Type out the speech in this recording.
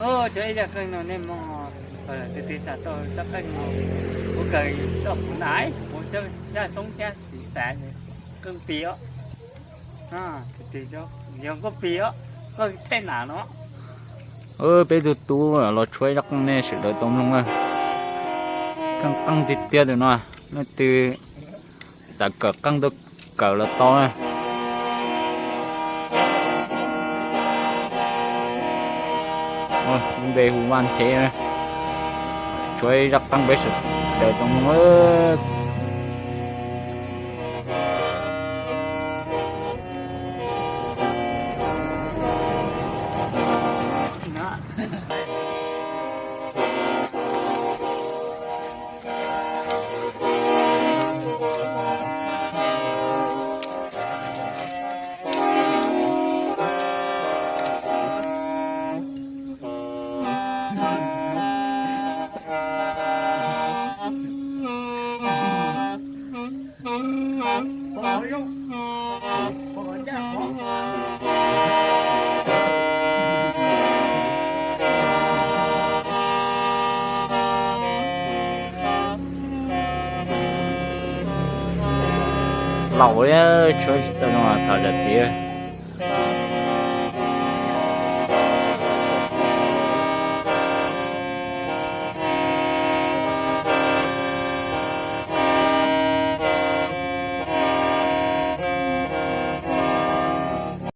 Tshuav ib zaj qeej no nej mloog, tus twg tsa tau zaj qeej no, kuv kawg txoj kuv na, kuv zaj tshoob thiab txiv xav qeej pis os. Tus twg yog nkauj pis os, nkauj thej nam no. Peb tug tub los tshuav ib zaj qeej nej sawv daws tau mloog na. Qeej qeej tiag tiag tus no, leej twg xav kawm qeej tuaj kawm los tau na. Lub npe hu Vaj Ntshe, tshuav ib zaj qeej peb sawv daws tau mloog. Laus li, tshuav tsis tau zoo tham zam txiv.